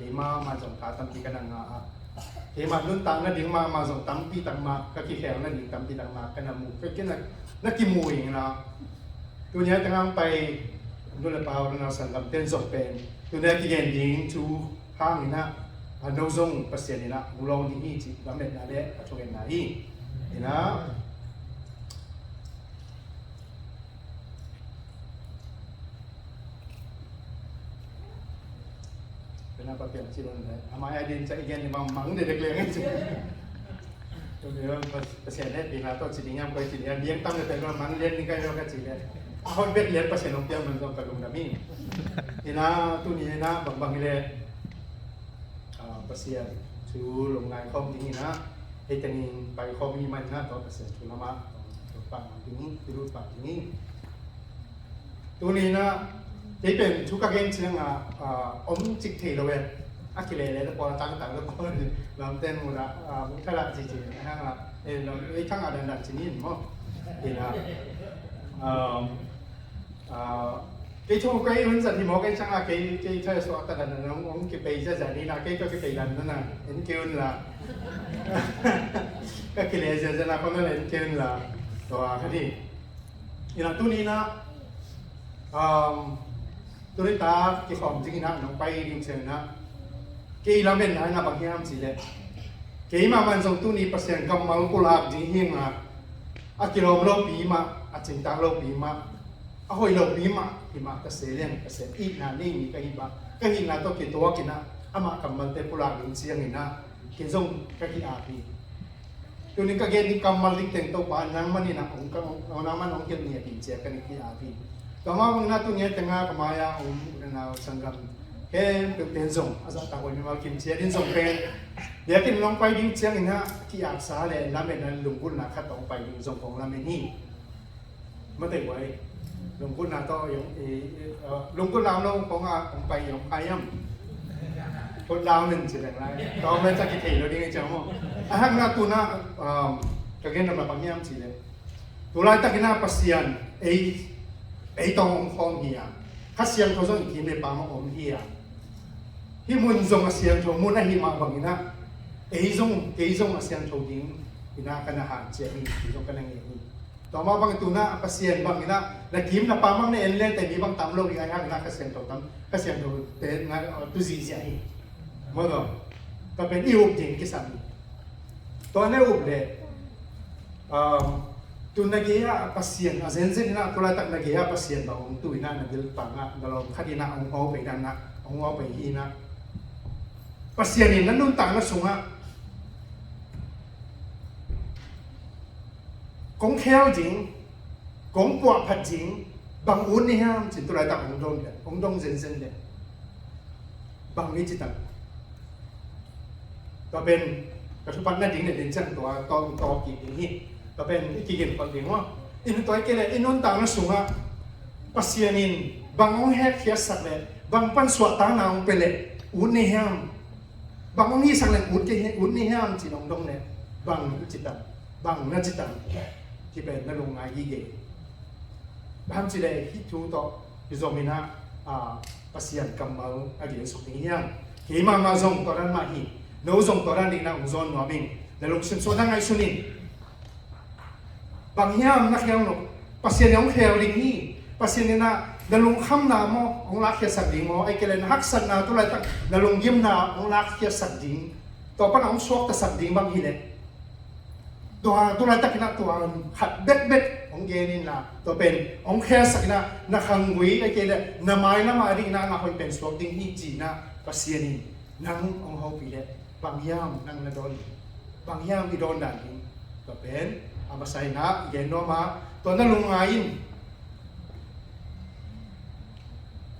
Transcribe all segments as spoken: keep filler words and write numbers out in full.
Keimah mah zong tha tampi ka na ngah a, keimah nuntak nading mahmah zong tampi tak mah, ka kikhel nading tampi tak mah ka na mu, ka kina na kimu ing na. Tuni a tengah pai nu le pa u le nau sanggamten zong pen tuni a kigen ding thu hangin ah, a no zong Pasian in ah hong lawng ding hi cih lametna le a thungetna hi. Ina Kena pa piang ci lon le ama ya din ca igen ni mang mang de dek leng ci. Tuni lon Pasian he pina to ci ding yam koi ci ding yam biang tam le pen lon mang lian ni kai lon ka ci le. A hon bek lian Pasian ong piang man zong ka lungdam hi. Ina tuni ina bangbang hi le Pasian thu lungngai khawm ding ina hei tengin pai khawm hi man ina to Pasian thu lama tong tong pang ding hi, thu lut pang ding hi. Tuni inah kei pen thu ka gen ciangah om cik thei lo e. A kilele le pawl a tangtang le pawl lamten munah mung thalah cici a hangah ei thangah dandan cinin maw? Inah kei thu kei hun zat hi maw kei ciangah kei kei thai suah ta dandan ong kipei zazat inah kei ka kipei dandan a en kei un la ka kile zazat a kona le en kei un la tua ka di. Inah tuni inah um, tuni ta kikhawm ding inah nong pai ding ciang inah kei lametna inah bang hiam cih leh keimah man zong tuni Pasian kammal pulak ding hi inah a kilawm lopi mah a cingtak lopi mah a hoih lopi mah hi mah ka se leng Pasian itna nei mi ka hi mah ka hihna tawh kituak inah amah kammalte pulak ding ciang inah kei zong ka ki-ap hi. Tuni ka gen ding kammal ding teng Topa nangman inah ong ka ong nangman ong hilh ni a ding cia ka ni ki-ap hi. Tua mah bangin ah tuni a tengah ka mai-ah ong unau sanggam khempeuh ten zong a zahtak huai mimal kim cia din zong pen biakinn long pai ding ciang inah ki-apsa le lametna lunggulhna khat ong pai ding zong kong lamen hi. Mate guai lungkutna tawh lungkutna om lo kong a kong pai om pai am. Kut lau nen ci leng lai tawng le ca kithei lo ding i ciang maw? A hakna tuna ka gen lam la pang hiam ci leng tulai takin a Pasian ei ei tawng om khawm hi a Kha Siangtho zong i kim le pam a om hi a hih mun zong a siangtho mun ahi mah bangin ah ei zong kei zong a siangtho ding inah ka na han ciah hi, kei zong ka na ngei hi. Tua mah bang tuna a Pasian bang inah na kim na pam bang na en le te mi bang tam lo hi ai hang inah Kha Siangtho tam Kha Siangtho te na tu zihziah hi. Maw tua pen i up ding kisam hi. Tua na up le um, tu na gei ah Pasian a zenzen inah tu laitak na gei ah Pasian bang hong tu inah na bil pang ah na lawm khat inah hong hau pei inah hong hau pei hi inah Pasian in na nuntakna sungah kong khel ding kong puahphat ding bang ut ni hiam cin tu laitak hong dong den hong dong zenzen den bang ni citak tua pen ka thupatna ding ne den ciang tua tawng tawk kik ding hi. Tua pen i kigin pal ding maw? I nu tua i kei le i nuntakna sungah Pasian in bang hong hekkhiatsak le bang pan suahtakna hong pe le ut ni hiam? Bang hong hisak leng ut kei ut ni hiam ci dongdong le bang na citam bang na citam ci pen na lungngai gige. Bang ci le hih thu tawh hi zong inah Pasian kammal a gelsuk ding hiam? Kei mahmah zong tua dan mah hi. No zong tua dan ding inah hong zawn nuam ing. Na lungsim suah na ngaihsun in. Bang hiam na khel lo Pasian in hong khel ding hi. Pasian in ah na lungkhamna maw hong lakkhiatsak ding maw ai kei le na haksatna tu laitak na lunggimna hong lakkhiatsak ding tua pan hong suaktasak ding bang hi le tua tu laitak inah tua khat bekbek hong gen inla tua pen hong khelsak inah na khanggui ai kei le na mailam ah ding inah na hoih pen suak ding hi ci inah Pasian in nang hong hopih le bang hiam nang na dawn bang hiam i dawn dan ding tua pen a masa inah i gen nuam a tua na lungngai in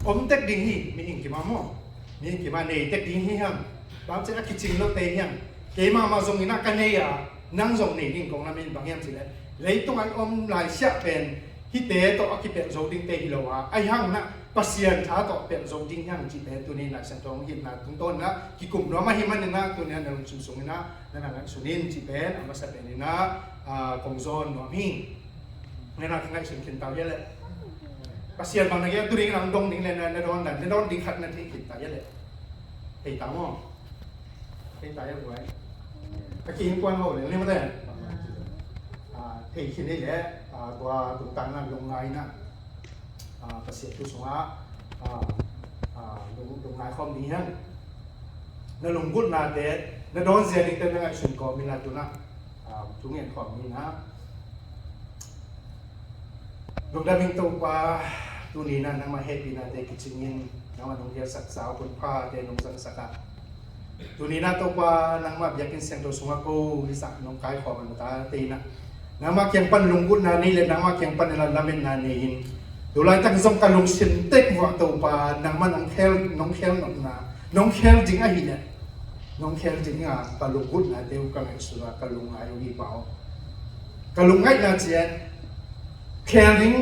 om tek ding hi. Mihing kim a maw mihing kim a nei tek ding hi hiam? Bang ci a kicing lo te hiam? Kei mahmah zong inah ka nei a nang zong nei ding kong lamen bang hiam ci le leitung a i om lai siah pen hihte tawh a kipelh zo dingte hi lo a ai hang inah Pasian tha tawh pelh zo ding hiam cih pen tuni inah Siangtho hong hilhna tungtawn inah kikum nuam ahi man inah tuni a na lungsim sung inah na na ngaihsun in cih pen a masa pen inah kong zawn nuam hi. Ngai na ka ngaihsun khin tau hia leh Pasian bang na gei tu ding inah hong dong ding le na dawn dan na dawn ding khat na thei khin tau hia leh Thei ta maw? Thei ta ya buai. A ki innkuan ho le ni mate. Thei khin ni le, tua tungtang na lungngai na, Pasian thu sungah lungngai khawm ding hian. Na lunggulhnate, na dawnzia dingte na ngaihsun kawmin a tuna thu ngen khawmin a. Lungdam ing Topa, tuni na nangmah hehpihnate kicingin nangmah nong hialsak sau hun phate nong zangsak a, tuni na Topa nangmah biakinn siangtho sungah ko hisak nong kaikhawm a na tate in a, nangmah kiang pan lunggulhna nei le nangmah kiang pan ina lametna nei in, tulaitak zong ka lungsim tek vuah Topa nangmah nong khel, nong khel nopna, nong khel ding ahih leh nong khel ding a, ka lunggulhnate uh ka ngaihsun a, ka lungngai uh hi pah aw. Ka lungngaihna ciat khel ding,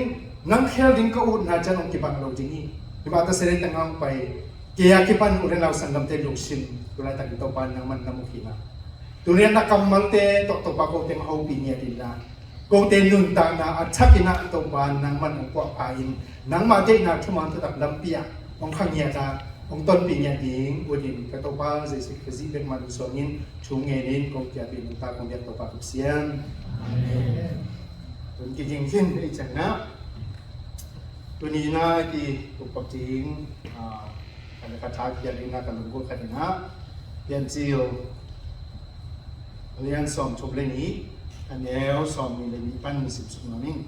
nang khel ding ka utna ciat hong kibang lo ding hi. Hi mah ta se lei tangah hong pai kei a kipan u le nau sanggamte lungsim tulaitakin Topa nangman na mu khin a, tuni na kammalte tawh Topa ko teng hopih ngiat in la, kote nuntakna a thakin a Topa nangman hong puahpha in, nangmah deihna thuman thutak lampi ah hong kha ngiat a, hong tonpih ngiat ding unin ka Topa Jesu Khrih bek man suangin thu ngenin kong kiapih nuntak kong biak Topa Pasian. Amen. Tun kiging khin ei ciangna, tuni na ki ukpak ding a, ka le ka tha kial ding na ka lunggulh khat in a, Piancil a lian sawmthum le nih, a neu sawmnih le nih pan simsuk nuam ing.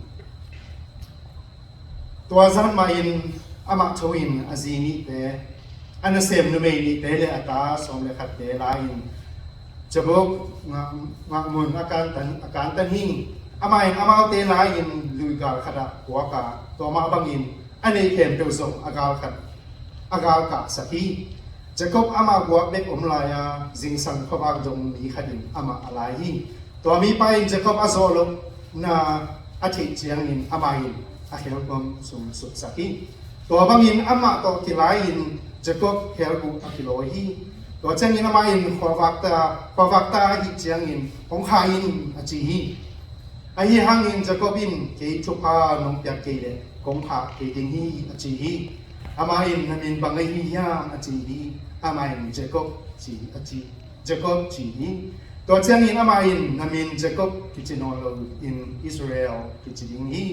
Tua zan mahin amah tho in a zi nihte, a nasem numei nihte le a ta sawm le khatte la-in Jabbok ngah, ngahmun a kantan, a kantan hi. Amah in amaute la-in luigal khatah puak a, tua mah bangin a neih khempeuh zong a gal khat a galkah sak hi. Jacob amah guak bek om lai a, zingsang khuavak dong mi khat in amah a lai hi. Tua mipa in Jacob a zawh lohna a theih ciangin amah in a khelkuang sung sutsak hi. Tua bangin amah tawh kilai-in Jacob khelguh a kilawi hi. Tua ciangin amah in khuavakta, khuavakta ahih ciangin hong khah in a ci hi. Ahi hangin Jacob in kei thupha nong piak kei leh kong khah kei ding hi a ci hi. Amah in na min bang ahi hiam a ci hi. Amah in Jacob ci a ci, Jacob ci hi. Tua ciangin amah in na min Jacob kici nawn lo in Israel kici ding hi.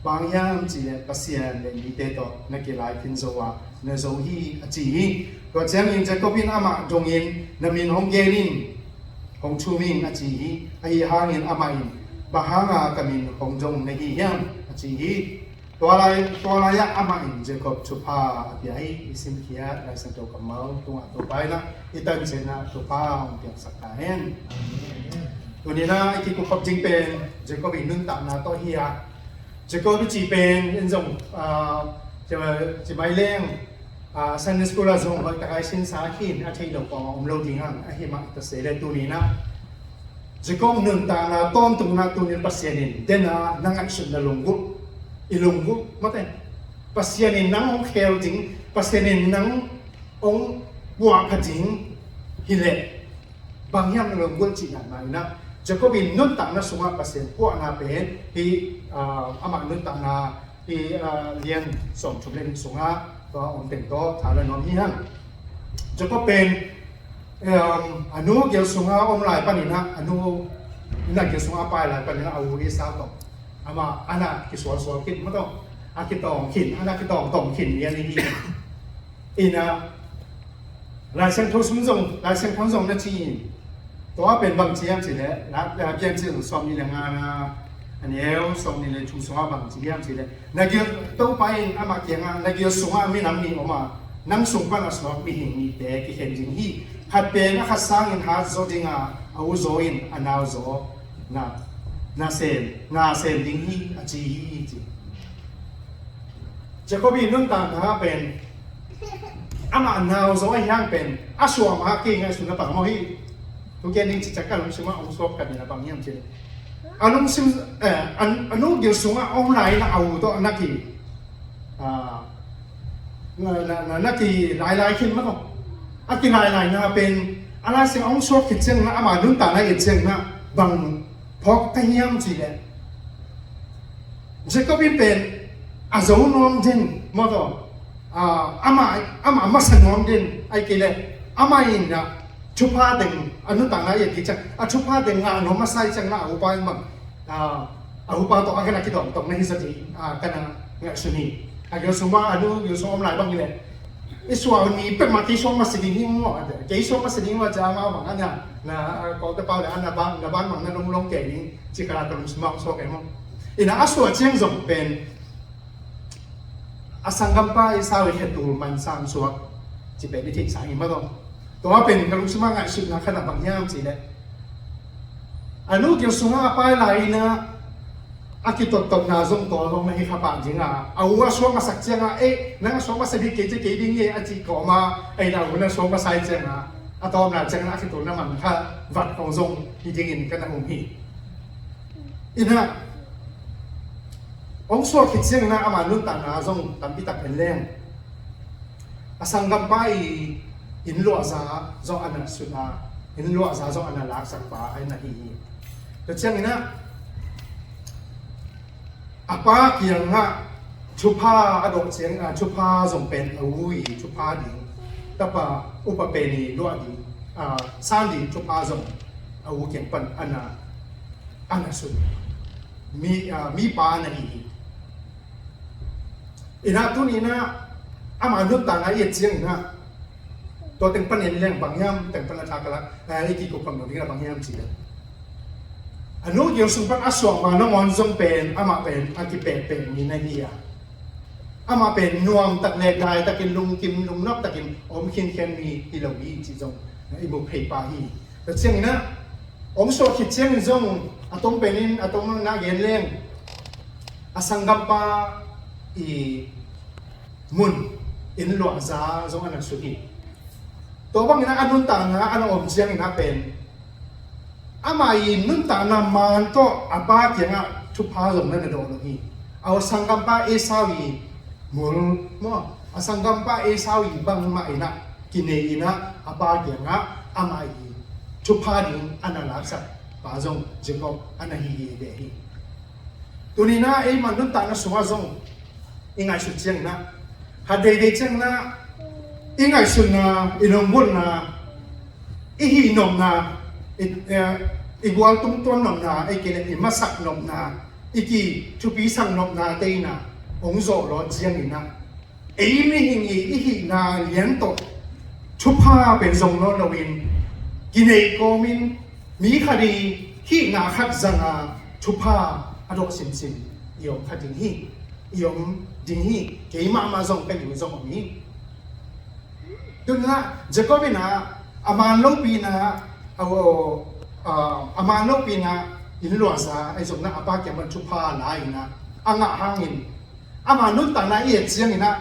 Bang hiam cih leh Pasian le mite tawh na kilai khin zo a na zo hi a ci hi. Tua ciangin Jacob in amah dongin na min hong gen in hong thum in a ci hi. Ahi hangin amah in bang hanga ka min hong dong na hi hiam a ci hi. Tua lai, tua lai-ah amah in Jacob thupha a pia hi. I simkhiat Lai Siangtho kammal tungah Topa in ah i tancetna thupha hong piaksak ta hen. Tuni-in ah i kikup khop ding pen Jacob i nuntakna tawh hi a, Jacob i cih pen in zong, ah, ci, ci mai leng, ah, Sunday school ah zong hoih takin i sinsa khin a thei lo pawng a om lo ding hang, ahi mah ta se leh tuni-in ah Jacob nuntakna tawntungna tuni-in Pasian in den a na ngaihsutna lunggulh, i lunggulh mate. Pasian in nang hong khel ding, Pasian in nang hong puahpha ding hi leh bang hiam na lunggulh cihna mah in ah, Jacob in nuntakna sungah Pasian puahna pen hi, ah, amah nuntakna hi, ah, lian sawmthum le nih sungah tua om teng tawh tha la nuam hi hang. Jacob pen, em, a nu gil sungah om lai panin ah, a nu inn a gil sungah a pai lai panin ah, a u Esau tawh amah a na kisualsual khin mah tawh, a kitawng khin, a na kitawngtawng khin lian hi. In ah, Lai Siangtho sung zong, Lai Siangtho zong na ci in, tua pen bang ci hiam cih leh, la, la, Piancil sawmnih le nga na, a neu sawmnih le thum sungah bang ci hiam cih leh, na gil, Topa in amah kiangah, na gil sungah minam nih om a, nang sung pan a suak mihing nihte kikhen ding hi. Khat pen a khat sangin hat zaw ding a, a u zaw in a nau zaw na, na sem, na sem ding hi a ci hi ci. Jacob i nuntakna pen amah nau zaw ahi hang pen a suak mah kei ngaihsutna pang maw hi. Tu gen ding cih ciang ka lungsim ah hong suak ka ding a bang hiam cih leh, a lungsim, eh, a, a nu gil sungah a om lai in ah a u tawh na ki, ah, na, na, na, na kilailai khin mah tawh. A kilailaina pen a Lai Siangtho hong suak khit ciangin ah, ama nuntakna i et ciangin ah bang phawk ka hiam cih leh, Jacob in pen a zo nuam den mah tawh, ah, amah, amah masa nuam den, ahih kei leh Amah in ah thupha teng a nuntakna i et kik ciang a thupha teng ngah nuam masa i ciang na a upa in bang a upa tawh a kan a kidawm tawh na hi zat hi a kan a ngaihsun hi. A gil sung bang a nu gil sung om lai bang hi leh i suah ni pek mah kei suak masa ding hi maw a kei suak masa ding maw cia amah bang a na na kawlte pau le a na ban na ban bang na longlong kei ding ci ka la ka lung sung bang suak kei maw. Ina a suah ciang zong pen a sanggampa i sau i khetul man sang suak ci pen i theihsa hi maw dong. Tua pen ka lungsima ngaihsutna khat a bang hiam ci leh a nu gil sungah a pai lai ina a kitottotna zong tua zong na hi kha pah dinga a u a suak masak cianga e nang a suak masak ding kei ci kei ding e a ci kawma eina u na suak masai cianga a tawpna cianga a khitulna man kha vat kong zong hi dingin ka na um hi. Ina hong suak khit ciangin ah ama nuntakna zong tampi tak en leng a sanggampa i inn luahza zong a na sut a inn luahza zong a na laksak pa a na hi hi. Tua ciangin ah a pa kiangah thupha a dawh ciangin ah thupha zong pen a u i thupha ding tapa upa pen i luah ding a san ding thupha zong a u kiang pan a na a na sut mi a mi pa a na hi hi. Ina tuni ina ama nuntakna i et ciang ina tua teng pan en leng bang hiam teng pan a thak la i kikup kam lo ding la bang hiam ci le a nu gil sung pan a suak ma nangawn zong pen amah pen a kipehpeh mi na hi a amah pen nuam tak le dai takin lungkim lungnop takin om khinkhen mi hi lo hi ci zong i mu phei pa hi. Tua ciang ina hong suak khit ciangin zong a tom penin a tom na gen leng a sanggampa i mun inn luahza zong a na sut hi. Tua bangin a nuntakna a na om ciangin a pen ama i nuntakna man tawh a pa kiangah thupha zong na na dawh lo hi. A sanggampa Esau i mul maw a sanggampa Esau i bangmah inah kinei inah a pa kiangah ama i thupha ding a na laksak pa zong Jacob a na hi hi deh hi. Tuninah ei man nuntakna sungah zong i ngaihsut cianginah hat deidei cianginah i ngaihsutna i nongbulhna i hih nopna i gual tungtuan nopna ei kei le i masak nopna i ki thupi sak nopna te inah hong zawh lawh cianginah ei mihing i i hihna lian tawh thupha pen zong nawn loin kineih kawmin mi khat i hihna khat zanga thupha a dawh simsim i om kha ding hi. I om ding hi. Kei mahmah zong ka ding zong om hi. Tunah Jacob inah a man lopinah a man lopinah inn luahza ei zongna a pa kiamah thupha la inah a ngah hangin ama nuntakna i et cianginah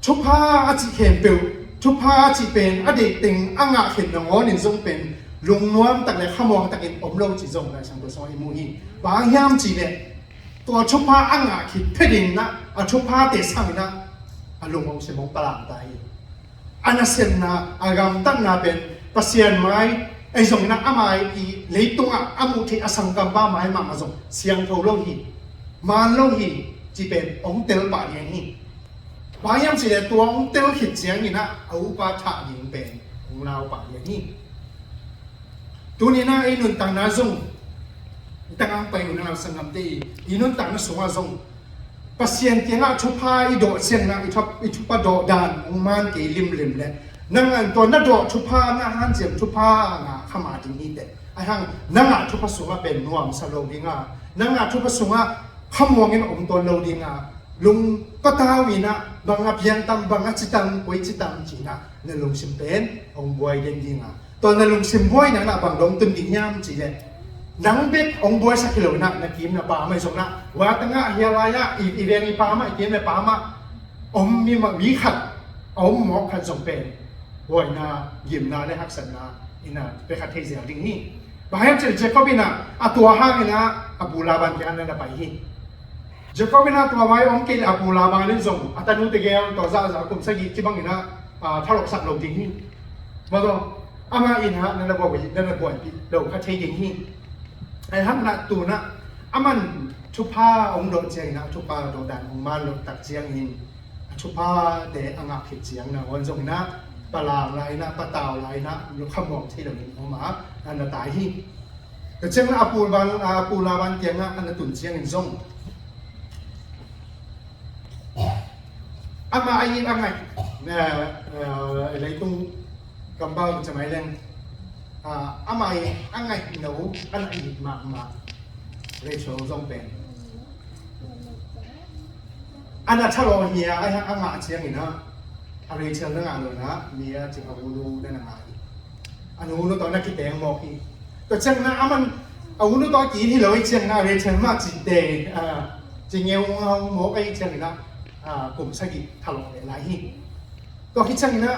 thupha a cih khempeuh thupha a cih pen a deih teng a ngah khen nangawnin zong pen lungnuam tak le khamuang takin om lo cih zong Lai Siangtho sungah i mu hi. Bang hiam cih leh tua thupha a ngah khit phetinah a thupha te sanginah a lung hong sem hong palang ta hi. A nasemna a gamtatna pen Pasian mai ei zongin a mai i leitungah a muh theih a sanggampa mai mahmah zong siangtho lo hi. Man lo hi. Ci pen hong tel pah lian hi. Bang hiam cih leh tua hong tel khit cianginah a upa thah ding pen hong lau pah lian hi. Tuninah ei nuntakna zong i tangang pai unau sanggamte i i nuntakna sungah zong Pasian kiangah thupha i dawh cianginah i thupha dawh dan hong man kei limlim le nang an tua na dawh thupha na hanciam thupha a ngah kha mah ding hi teh. Ahi hang na ngah thupha sungah pen nuamsa lo dinga na ngah thupha sungah khamuangin om tuan lo dinga lung patau inah bang a piangtam bang a citam koi citam cinah na lungsim pen hong buai den dinga tua na lungsim buaina na bang dong tun ding hiam cih leh nang bek hong buaisak hi lo inah na kim na pa mah i zong na wa tangah hia lai-ah i veng i pa mah i kim na pa mah om mi mah mi khat a om mawk khat zong pen buaina gimna le haksatna inah pekhat thei zel ding hi. Bang hiam cih leh Jacob inah a tua hang inah a pu Laban kiangah na pai hi. Jacob inah tua vai om kei le a pu Laban in zong a tanu tegel tua zahzah kum sagih ci bang inah thalawhsak lo ding hi. Maw zong amah inah na na buai na na buaipih lo kha thei ding hi. Ahi hang na tunah a man thupha hong dawh cianginah thupha dawh dan hong man lo tak ciangin a thupha te a ngah khit ciang na hong zong inah Palau lai na, patau lai na, lukhamuang thei lo in om a, a na tai hi. Ka ciang na a pul ban, a pul a ban tiang na, a na tun ciang in zong. Ama a i a ngai, eh, eh, leitung kambal ka ciang ai leng. Ah, ama i a ngai no, a na i ma ma. Rachel zong pen. A na thalawh hi a, a ngah ciangin a, a Rachel na ngah lo na, mi a cing a ulu na na ngah hi. A nu nu tawh na kiteng mawk hi. Tua ciang na a man, a ulu tawh ki hi lo hi ciang na, a Rachel mah cite, a, ci ngeu ngau mawk a hi ciangin a, a, kum sagih thalawh leh lai hi. Tua hi ciangin a,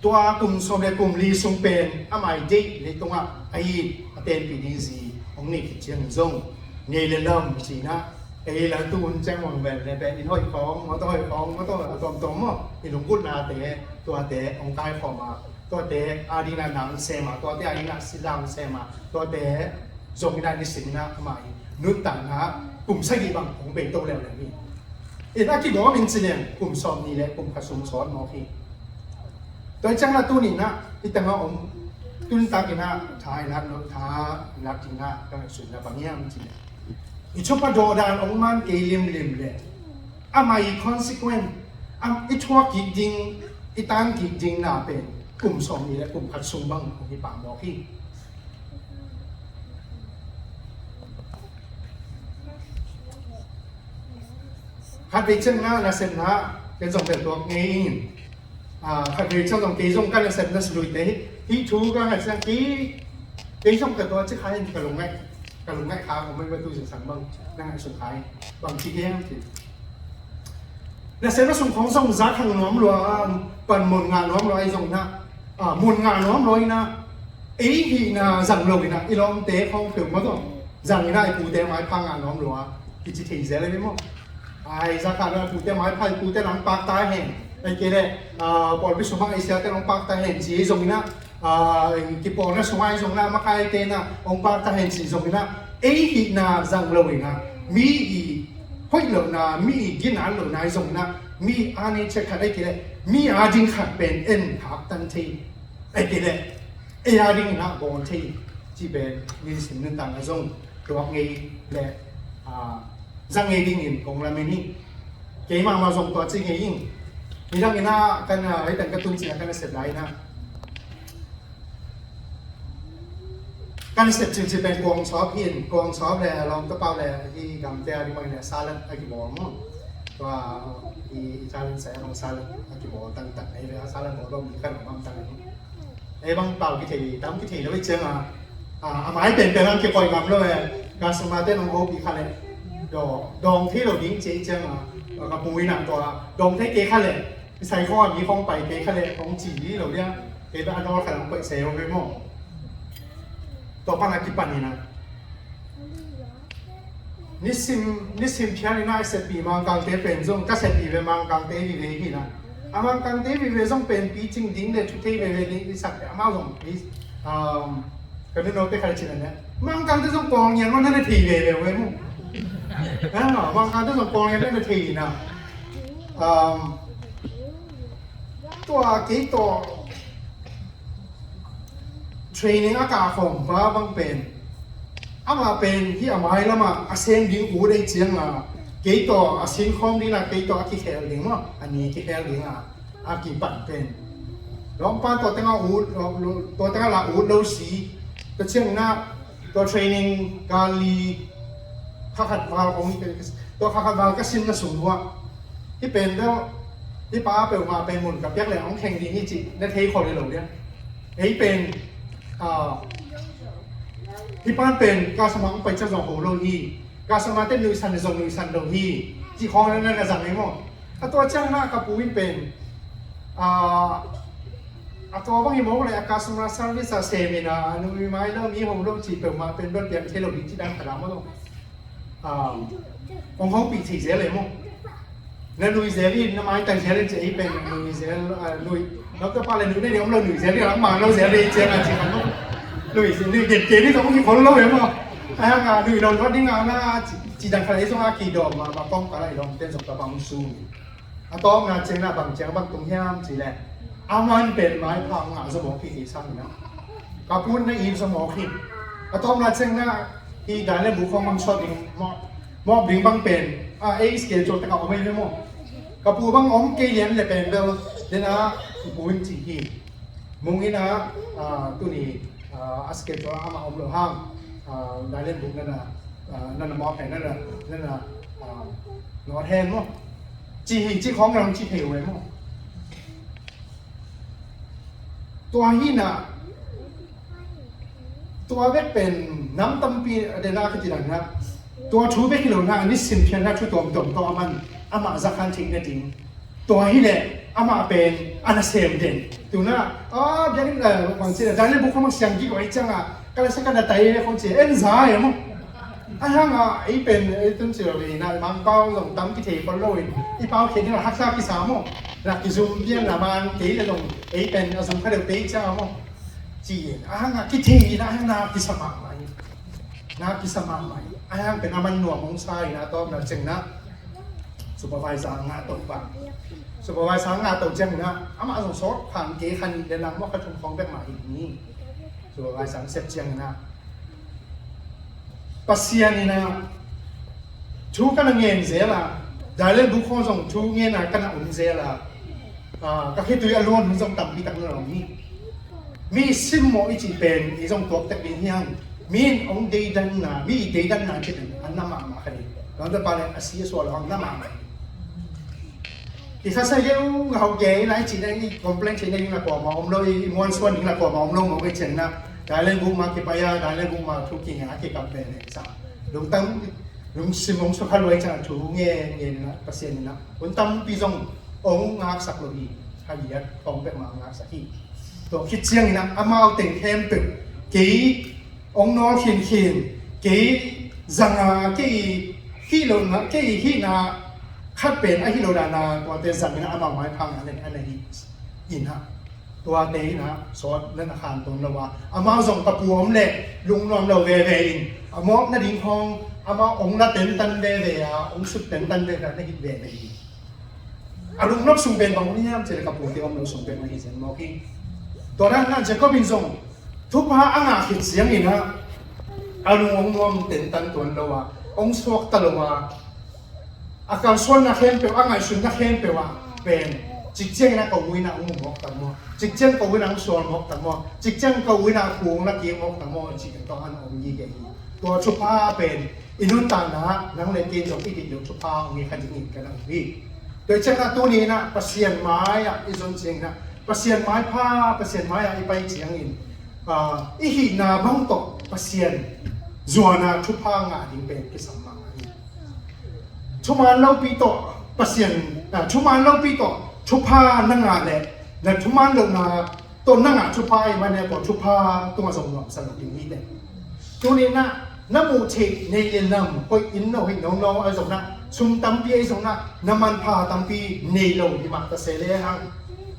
tua kum sawm le kum li sung pen a mai deih leitungah a hi a tenpih ding zi hong nei khit ciang zong ngei le lam cinah ei la tu hun ciang wang vel le pen in hoih khawng, motor hoih khawng, motor a tuamtuam maw, i lunggulhnate tuate hong kaikhawm a, tuate a dingin a nang sem a, tuate a dingin a silang sem a, tuate zong in a nisim in a amah i nuntakna kum sagih bang hong bei to leuleu hi. In a kigawm in ci leng kum sawm nih le kum khat sung sawt mawk hi. Tua ciang na tuni na i tangah om tuntak in a tha i lak lo, tha i lak ding a ka ngaihsutna bang hiam ci leng i thupa dawhdan ong man kei limlim le amah i consequent, am, i thuak kik ding, i tan kik ding na pen kum sawm nih le kum khat sung bang hong hi pah mawk hi. Khat vei ciang na nasepna ken zong bel tuak ngei in. Ah, khat vei ciang zong kei zong ka nasepna suluite hi, hih thu ka ngah ciang kei, kei zong ka tua ci kha in ka lungngaih, ka lungngaih kha ko mai va tu zing sang bang na ngaihsun kha in bang ci hiam ci. Nasepna sung khawng zong za khang nuam lua, pan mun ngah nuam lua i zong na, ah, mun ngah nuam lua i na, ei hihna zang lo i na, i lawmte khawng peuhmah zong zang i na, i pute maipha ngah nuam lua kici thei zel a ve maw? Ai, za khat na pute maipha, pute nang pakta hen, ai kei le, ah, pawlpi sung hang ei siate nang pakta hen ci i zong i na, ah, kipawlna sungah i zong na, makaite na hong pakta hen ci i zong i na, ei hihna zang lo i na, mi i hoih lohna, mi i ginat lohna i zong i na, mi a nature khat ai kei le, mi a ding khat pen en khak tan thei, ai kei le, ei a ding i na bawl thei ci pen nisim nuntakna zong tuak ngei le, ah, zang ngei dingin kong lamen hi. Keimah mah zong tua ci ngei in. Nidang in a kan, ah, hei tan ka tun cih a kan a sep lai in a. Kan a sep cil cil pen kuang sawp hi in, kuang sawp le lawm tapau le hi gamte a ding bang le salad a kibawl maw. Tua hi Italian sai a bang salad a kibawl tangtang ei le a salad bawl bawl mi kan a bang tang hi. Ei bang pau kithei, tam kithei lo i ciang a, a, a mai penpen ang kikoih ngam lo e. Customer te nong hopih kha le, dawng, dawng thei lo ding ci i ciang a, a, ka pu in ang tua, dawng thei kei kha le, i sai khawng a mi khawng pai kei kha le, khawng ci lo dia, kei bang a dawl kha lang koih se lo ve maw. Tua pan a kipan in a. Nisim, nisim phial in a i sepih Mangkangte pen zong, ka sepih ve Mangkangte vive hi na. A Mangkangte vive zong pen picing ding le thu thei veve ding i sak amau zong i, um, ka nunote kha le cin a ne. Mangkangte zong kawng ngian man na thei veve ve mu. Ah, Mangkangte zong kawng ngian na thei na. Um, tua kei tua training a kah khawm pa bang pen, amah pen hi a mai lamah a sem ding ut ei ciang a, kei tawh a sin khawm ding a, kei tawh a kikhel ding maw, a ni kikhel ding a, a kipan pen. Lawmpa tua tengah ut, tua tengah la ut lo si, tua ciang na, tua training kali kha khat val hong, tua kha khat val ka sin na sung hua. Hi pen deuh, hi pa peuhmah pen mun ka piak le hong kheng ding hi cih na thei khol hi lo dia. Ei pen, ah, hi pan pen customer hong pai ciang zong ho lo hi. Customer te nuihsan zong nuihsan lo hi. Cih khawng na na zang ei maw. A tua ciang na ka pu in pen, ah, a tua bang hi maw le a customer service a sem in a, a nui mai lo mi ho lo cih peuhmah pen dot piang thei lo ding cih dan ka lam maw lo. Ah, hong hong pi thei zel le maw. Na lui zel in, na mai tai zel in ci ei pen na lui zel, ah, lui. Doctor pa le lui na ni om lo lui zel in, ang ma lo zel in ci ang a ci kan lo. Lui zel, lui gen ke ni zong hi khol lo le maw. Ai ang a lui lo lo ding a na ci, ci dang kha le zong a ki dom ma, ma kong ka lai dom ten zong ka bang su. A tom na ciang na bang ciang bang tung hiam ci le. A man pen maipha ngah zaw mawk hi, kei sang in ah. Ka pu in na it zaw mawk hi. A tawpna ciangin ah, hih Daniel bu khawng mang sawt ding, mawh, mawh ding bang pen, a, ei schedule tak a om ei ve maw. Ka pu bang om kei lian le pen bel, den ah, ka pu in ci hi. Mung in ah, a, tuni, a, a schedule amah om lo hang, a, Daniel bu na na, a, na na mawk hen, na na, na na, a, nawt hen maw. Ci hi, ci khawng nang ci thei uh ei maw. Tua hi na, tua bek pen nam tampi a den a ka ci dan na, tua thu bek hi lo na, a nisim phian na thu tuamtuam tawh a man, amah zakhan theih na ding. Tua hi leh amah pen a nasem den. Tu na, a, biakinn, eh, bang ci na, Daniel bu khawng mang siang kik uh ei ciang a, ka la sa ka na tai le khawng ci, en za ei maw. A hang a, ei pen, ei tun ci lo ve na, Mangpau zong tam kithei khol lo in, i pau khen ding a haksa kisa maw. Na kizum pian na man kei le zong, ei pen a zum kha deuh pei cia maw. Ci in, a hang a kithei in, a hang na kisa mahmah in. Na kisa mahmah in. A hang pen a man nuam hong sa in, a tawpna ciang na. Supervisor ngah to pa. Supervisor ngah to ciang na, amah zong sawt phang kei khan le lang maw, kha thum khawng bek mah hi ni. Supervisor sep ciang na. Pasian in ah thu ka na ngen zel a, Daniel bu khawng zong thu ngen a ka na um zel a, a, ka khitui a luan hun zong tampi tak na om hi. Mi simmawh i cih pen i zong tuak tek ding hi hang. Mi in hong deidanna, mi i deidanna cih pen a na mahmah kha ding. Lawmta pa le a si a sual lo hang na mahmah. I kha sa geu ngau gei lai ci na, i complain ci na, i na kuama om lo, i muan suan i na kuama om lo, ngau gei ci na. Daniel bu ma kipai a, Daniel bu ma thu kinga kikap ve ne sa. Lungtang, lungsim hong sukha luai ciang thu nge, nge na, Pasian in na. Hun tampi zong hong ngaksak lo hi, ha liat hong bek ma ngaksak hi. Tua khit ciang in na, amau teng khempeuh, kei hong nawl khinkhin, kei zanga, kei hih lo na, kei hih na, khat pen a hih lo dana, tuate zang in na amau maipha ngah le, a na hi in na. Tuate in na, sawt le na khan ton lo a. Amau zong ka pu om le, lungnuam lo veve in. A mawk na ding khawng, amau hong la tentan veve a, hong sut tentan veve a, na hih veve in. A lungnop sung pen bang om hiam cih le ka pute om lo sung pen na hi zen mawk hi. Tua dan na Jacob in zong, thupha a ngah khit ciang in na, a lung hong nuam tentan tuan lo a, hong suakta lo a, a kalsuanna khempeuh, a ngaihsutna khempeuh ah pen, cik ciangin a ka u in a hong mu mawk tak maw, cik ciang ka u in a hong sual mawk tak maw, cik ciang ka u in a kung la kik mawk tak maw, cik tawh an om ngei hi. Tua thupha pen i nuntakna ah nang le kei zong i deih loh thupha hong hi kha dingin ka na um hi. Tua ciangin a tuni in a Pasian mai-ah i zon ciangin a, Pasian maipha, Pasian mai-ah i pai ciangin, ah, i hihna bang tawh Pasian zuan a thupha ngah ding pen kisam mahmah hi. Thuman lopi tawh Pasian, ah, thuman lopi tawh thupha na ngah leh, na thuman lohna tawh na ngah thupha ahih manin tua thupha tungah zong nuamsa lo ding hi teh. Tuni in na, na muh theih nei le nam, hoih inn lo, hoih nono ahi zongin na, sum tampi ahi zongin na, na manpha tampi nei lo hi mah ta se lehang,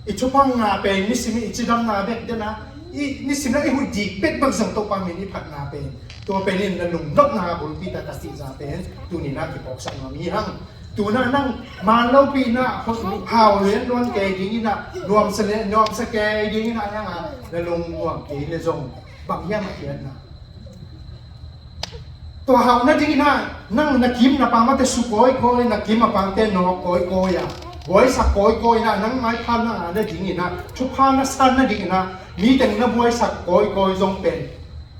i thupha ngah pen nisim i cidamna bek den a, i nisim na i huih dik bek bek zong Topa min i phatna pen, tua pen in na lungnopna bulpi taktak cihza pen tuni in na kiphawksak nuam hi hang. Tu in na nang man lopi in na, hau lian luan kei ding in na, nuamsa le, nuamsa kei ding in na, hang a na lungnuam kei le zong bang hiam a khiatna? Tua hauh nading in na, nang na kim na pam a te su kawikawi, na kim a pam te nawk kawikawi a, buaisak kawikawi in na, nang maipha na ngah nading in na, thupha na san nading in na, mi teng na buaisak kawikawi zong pen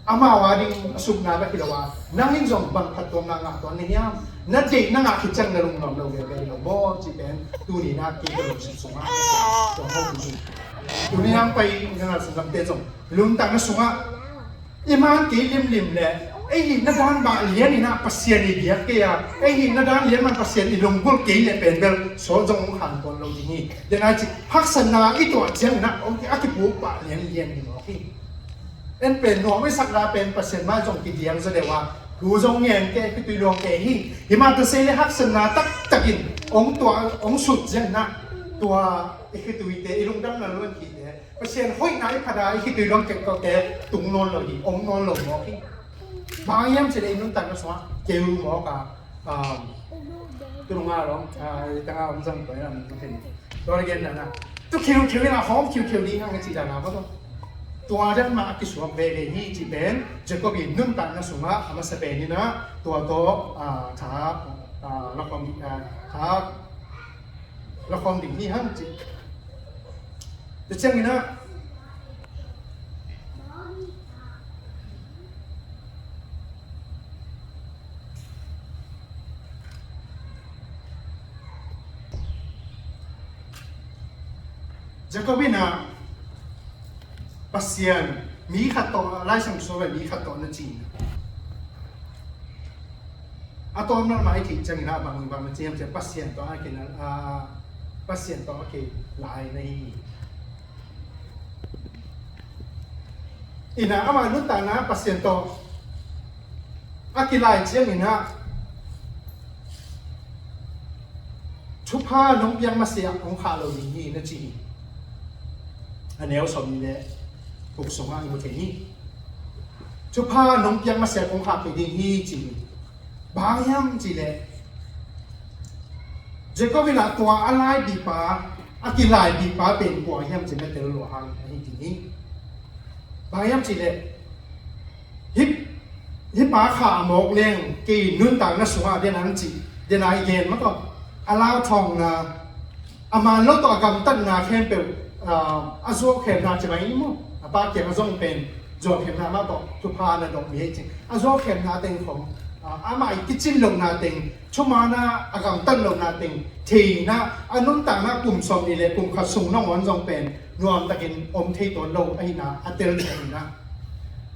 amau a ding a supna bek hi lo a, nang in zong bang phattuamna ngah tuan na hiam? Na deih na ngah khit ciang na lungnuam lo veve hi lo maw cih pen tuni in na kei ka lungsim sungah tua hong hi. Tuni in na pai na na sungkam te zong nuntakna sungah i man kei limlim le ei hihna dan mah lian in na Pasian i biak kei a, ei hihna dan lian man Pasian i lunggulh kei le pen bel sawt zong hong khan tuan lo ding hi. Den a ci haksatna i tuah ciang in na a kipuk pah lianlian hi mawk hi. En pen nuam i sakna pen Pasian mai zong kidiang zaw deuh a, thu zong ngen kei, khitui luang kei hi. Hi mah ta se le haksatna taktak in hong tuah, hong sut ciang in na tua i khituite, i lungdamna luan khite, Pasian hoihna i phat a i khitui luang kei kote tung nawn lo hi, om nawn lo mawk hi. Bang hiam cih le i nuntakna sungah keu mawk a, um, tu nung a lawm, ah, i tang a om zang tua in a om zang kei. Tua le gen na na. Tu khiukhiu in a hawm khiukhiu ding hang a cih dan a va tawh. Tua dan mah a kisuak veve hi cih pen Jacob i nuntakna sungah a masa pen in a tua tawh a, tha a, lakhawm a, tha lakhawm ding hi hang cih. Tua ciangin a Jacob in a Pasian mi khat tawh, Lai Siangtho ve mi khat tawh na ci. A tawm lam mah i theih ciangin a bang bang na ci hiam cih Pasian tawh a kei na, a, Pasian tawh a kei lai na hi. Ina ama nuntakna Pasian tawh a kilai ciangin a thupha nong piak masiah hong khah lo ding hi na ci hi. A neu sawm nih le guk sungah i mu thei hi. Thupha nong piak masiah hong khah kei ding hi ci hi. Bang hiam cih leh Jacob in a tua a laipipa, a kilaipipa pen kua hiam cih na tel lua hang ahi ding hi. Bang hiam cih leh hih, hih pa kha a mawk leng kei nuntakna sungah den ang cih, den a i gen mah tawh a lauthawngna, a man lo tawh a gamtatna khempeuh, a, a zuaukhemna ci mai ni maw? A pa kiang a zong pen zuaukhemna mah tawh thupha na dong mi hi cih. A zuaukhemna teng khong, a, amah i kicin lohna teng, thumaana a gamtat lohna teng theihna, a nuntakna kum sawm nih le kum khat sung nangawn zong pen nuamtakin om thei tuan lo ahihna a tel thei ahihna.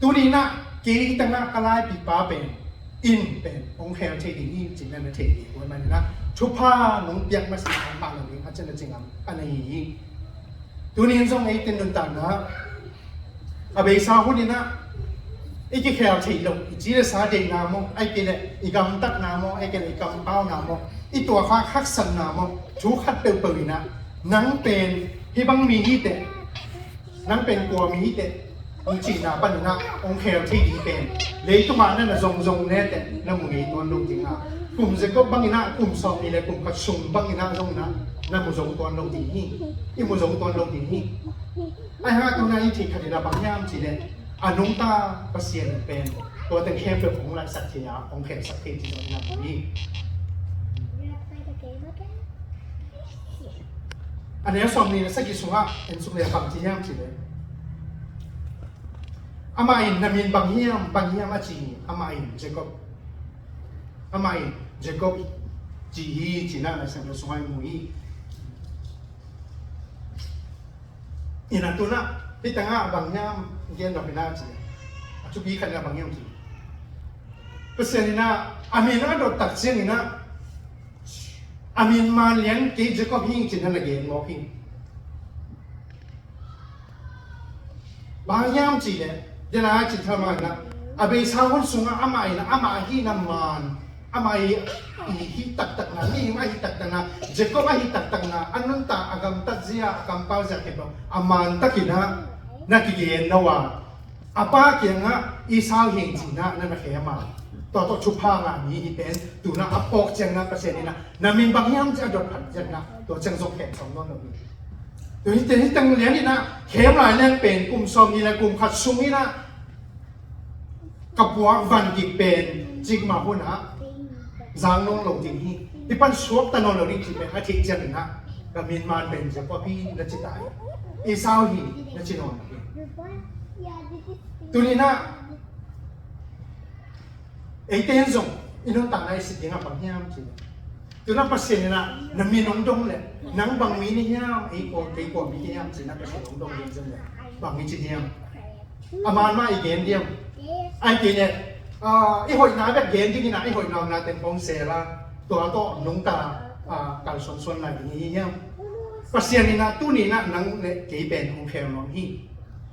Tuni in a kei tangah ka laipipa pen in pen hong khel thei ding hi cih na na thei ding hi. Tua manin a thupha nong piak masiah hong khah lo ding a cih na ci ngam a na hi hi. Tuni in zong eite nuntakna a beisa hun in a i kikhel theih loh, i ci le sa deihna maw, ahih kei leh i gamtatna maw, ahih kei leh i kampauna maw, i tuak khak haksatna maw, thu khat peuhpeuh in a nang pen hih bang mi hi teh, nang pen kua mi hi teh, hong cihna panin a hong khel thei ding pen leitungah na na zong zong le teh na mu ngei tuan lo ding a, kum Jacob bangin a kum sawm nih le kum khat sung bangin a zong in a na mu zo tuan lo ding hi. I mu zo tuan lo ding hi. Ahi hang tu in a i theih khat in a bang hiam cih leh a nungta Pasian pen tua teng khempeuh hong laihsak thei a, hong khelsak thei cih zong in a mu hi. A neu sawm nih le sagih sungah en suk leh bang ci hiam cih leh, amah in na min bang hiam, bang hiam a ci hi. Amah in Jacob, amah in Jacob ci hi cih na Lai Siangtho sungah i mu hi. Ina tu in a hih tangah bang hiam gen dawk in a ci. A thupi khat in a bang hiam ci. Pasian in a a min a dot tak ciangin a a min man lian kei Jacob hi cih na na gen mawk hi. Bang hiam cih leh, den a cih thei mah in a, a beisa hun sungah amah in a, amah ahihna man, amah i, i hih taktakna, mihing ahih taktakna, Jacob ahih taktakna, a nuntak a gamtat zia, a kampau zia khempeuh a man takin a na kigen lo a, a pa kiangah Esau hi ing cih na na na khem a, tua tawh thupha ngah mi hi pen, tu in a a phawk ciangin a Pasian in a na min bang hiam cih a dot phat ciangin a tua ciang zong khem sawm nawn lo hi. Tua hi teh hih teng lian in a khem lai leng pen kum sawm nih le kum khat sung in a ka puak van kik pen cikmah hun ah zang nawn lo ding hi. Hih pan suakta nawn lo ding cih pen a theih ciangin a ka min man pen Jacob hi na ci ta hi. Esau hi na ci nawn lo hi. Tuni in a eite in zong i nuntakna i sit dingah bang hiam cih leh, tu in a Pasian in a na min hong dong leh nang bang mi na hiam, ei kua, kei kua mi ka hiam cih na Pasian hong dong ding zong leh bang i ci hiam? A man mah i gen diam? Ahih kei leh, ah, i hoihna bek gen ding in a i hoihna omna teng khong sel a, tua tawh nungta, ah, kalsuansuan lai ding i hi hiam? Pasian in a tuni in a nang le kei pen hong khel nuam hi.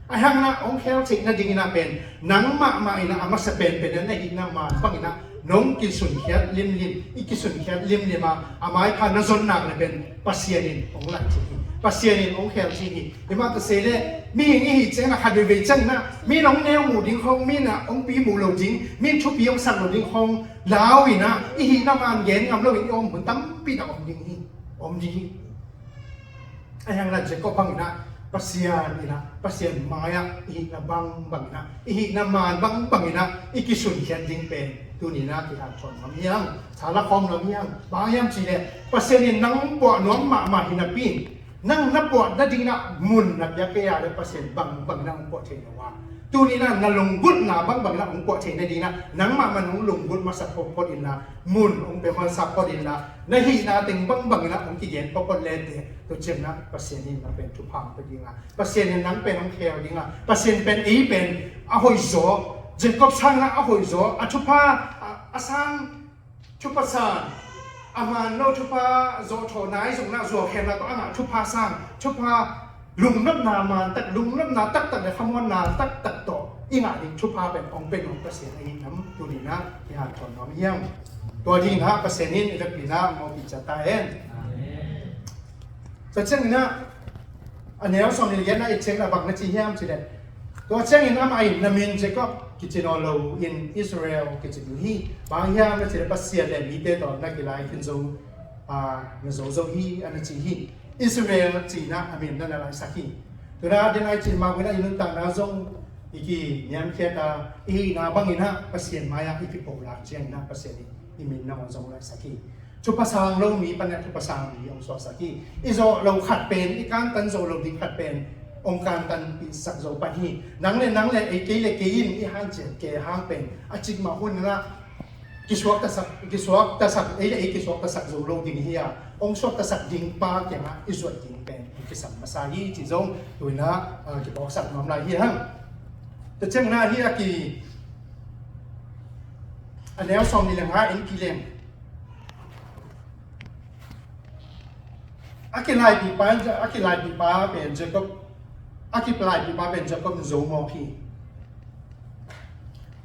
Ahi hang in a hong khel theih nading in a pen nang mahmah in a a masa penpen a na hihna man bang in a nong kisunkhiat limlim, i kisunkhiat limlim a, a maipha na zon nak leh pen Pasian in hong laih thei hi. Pasian in hong khel thei hi. Hi mah ta se leh mihing i hih ciangin a khat veivei ciangin a mi in hong neu muh ding khong, mi in a hong pi muh lo ding, mi in thupi hong sak lo ding khong lau in a i hihna man gen ngam lo in i om hun tampi tak om ding hi. Om ding hi. Ahi hangin ah Jacob bangin ah Pasian in ah, Pasian mai-ah i hihna bangbangin ah, i hihna maan bangbangin ah i kisunkhiat ding pen tuni-in ah kihanthawn nuam hi hang. Sa la khawm nuam hi hang. Bang hiam cih leh Pasian in nang puah nuam mahmah hi napi in, nang na puah nadingin ah mun na pia kei a leh Pasian bangbangin ah hong puah thei lo a. Tuni-in ah na lunggulhna bangbangin ah hong puah thei nadingin ah nangmah man hong lunggulh masa photphot inla, mun hong pia masa phot inla, na hihna teng bangbangin ah hong kigen photphot leh teh, tua ciangin ah Pasian in nang pen thupha hong pia ding a, Pasian in nang pen hong khel ding a, Pasian pen ei pen a hoihzaw, Jacob sangin ah a hoihzaw, a thupha, a, a sang thupha sang, a man lo thupha zawh thaw nai zongin ah zuau khemna tawh a ngah thupha sang, thupha lungnopna maan tak, lungnopna taktak leh khamuanna taktak tawh i ngah ding thupha pen hong pia nuam Pasian ahi nam tuni-in ah kihanthawn nuam hi hang. Tua dingin ah Pasian in i vekpi-in ah mawhpi ciat ta hen. Amen. Tua ciangin ah a neu sawmnih leh giatna i et ciangin ah bang na ci hiam cih leh, tua ciangin amah in na min Jacob kici nawn lo in Israel kici ding hi. Bang hiam na cih leh Pasian leh mite tawh na kilai khin zo, a, na zo zo hi, a na ci hi. Israel ci-in ah a min na na laisak hi. Tua-in ah den a i cih mah bangin ah i nuntakna zong i kiniamkhiat a, i hihna bangin ah Pasian mai-ah i kipo lak ciangin ah Pasian in i min nangawn zong laisak hi. Thupha sang lo mi pan ah thupha sang mi hong suaksak hi. I zawh loh khat pen, i kantan zo lo ding khat pen hong kantanpihsak zo pan hi. Nang leh nang leh ei, kei leh kei in i hanciam kei hang pen a cikmah hun-in ah kisuaktasak, kisuaktasak, ei leh ei kisuaktasak zo lo ding hi a, hong suaktasak ding pa kiangah i zuat ding pen hong kisam masa hi cih zong tu-in ah, ah, kiphawksak nuam lai hi hang. Tua ciangin ah hih a ki, a neu sawmnih leh nga en kik leng. A kilaipipa, a kilaipipa pen Jacob, a kilaipipa pen Jacob in zo mawk hi.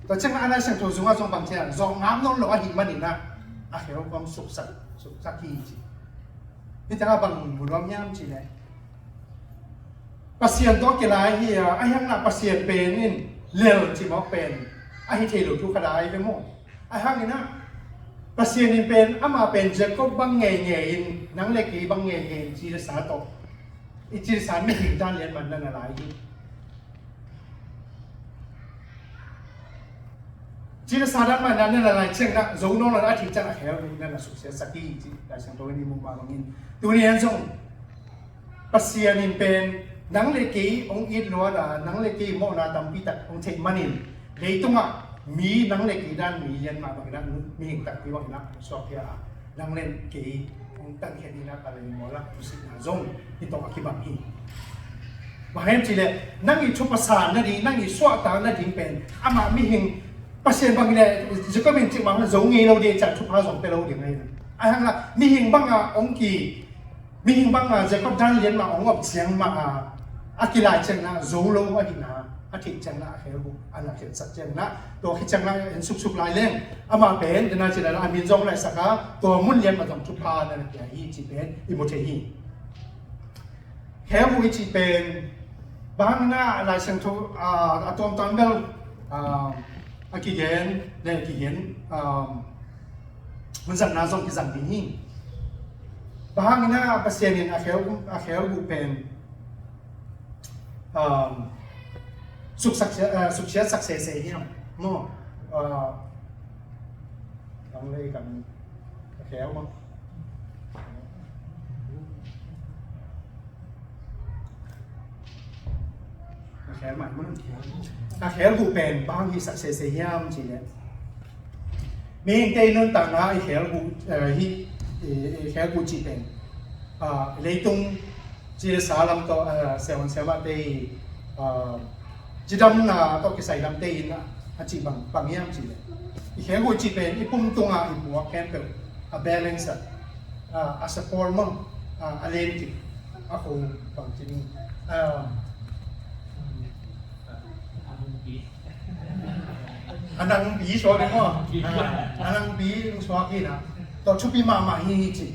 Tua ciangin a Lai Siangtho sungah zong bang ci hiam, zawh ngam nawn lo ahih manin ah a khel khuam suksak, suksak hi ci. Hih tengah bang mu nuam hiam cih leh, Pasian tawh kilai hi a, ahi hangin ah Pasian pen in lel cih mawk pen a hi thei lo thu khat a hi ve maw. Ahi hangin ah Pasian in pen, amah pen Jacob bang ngeingei in, nang leh kei bang ngeingei in ci le sa tawh, i ci le sa mihing dan lian man na na lai hi. Ci le sa dan man na na na lai ciangin ah zo nawn lo a, a thei ciang a khel uh na na suksiatsak hi ci. Lai Siangtho in i muh mah bangin tuni-in zong Pasian in pen nang leh kei hong it luat a, nang leh kei mawhna tampi tak hong theih manin, leitungah mi, nang leh kei dan mi lian mah bangin ah, mihing takpi bangin ah hong suakkhia a, nang leh kei hong tankhiat dingin ah Kalvari mual ah thusitna zong hih tawh a kibang hi. Bang hiam cih leh nang i thupha san nading, nang i suahtak nading pen amah mihing, Pasian bang leh Jacob in cih mah zo ngei lo ding, ciah thupha zong pia lo ding ahi. Ahi hangin ah mihing bangah hong ki Mihing bangah Jacob dan lian mah hong om ciang mah a, a kilai ciangin ah zo lo ahihna a theih ciangin ah a khel uh a na khensak ciangin ah, tua khit ciangin ah en suksuk lai leng, amah pen den a ci lai a, a min zong laisak a, tua mun lian mah zong thupha na na pia hi cih pen i mu thei hi. Khel uh i cih pen bang hangin ah Lai Siangtho, ah, a tuamtuam bel, ah, a kigen le a kigen, ah, hun zatna zong kizang ding hi. Bang hangin ah Pasian in a khel, a khel uh pen, um, suksak, uh, suksiatsak sese hiam maw? Uh, bang lei kan a khel maw? A khel mah mun. A khel guh pen bang hisak sese hiam cih leh, mihingte i nuntakna i khel guh, eh, hi, i, i khel guh cih pen, ah, leitung cih le sa lam tawh, eh, siavuan siamahte i, ah, cidamna tawh kisai lamte in a, a cih bang, bang hiam cih leh, i khel guh cih pen i pum tungah i puak khempeuh a balance a, a, a support maw, a, a len kik a kho bang ci ding. A, a nangpi suak ding maw? A, a nangpi suak hi na. Tua thupi mahmah hi hi ci.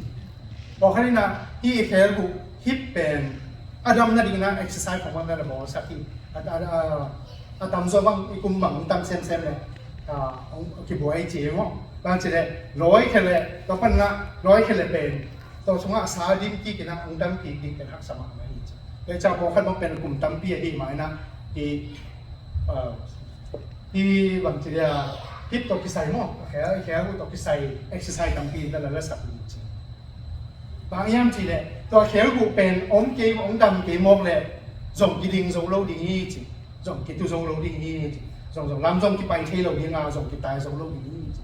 Pawlkhat in a, hih i khel guh hip pen a dam nadingin a exercise khong bang na bawlsak hi. A, a, a, a tamzaw bang i kum bang tam semsem leh, a, hong kibuai ci hi maw? Bang ci leh, lawi khia leh, tua pan a lawi khia leh pen Tua sungah sa dim kik in ah hong dam kik ding pen haksa mahmah hi ci. Tua hi ciang pawlkhat bang pen kum tampi ahi mah in ah, hi, uh, hi bang ci dia, hip tawh kisai maw, khel, khel uh tawh kisai exercise tampi in ah la sak hi ci. Bang hiam cih leh tua khel uh pen om kei, hong dam kei mawk leh zong kiding zo lo ding hi ci. Zong kitu zo lo ding hi ci. Zong, zong lam zong kipai thei lo ding a, zong kitai zo lo ding hi ci.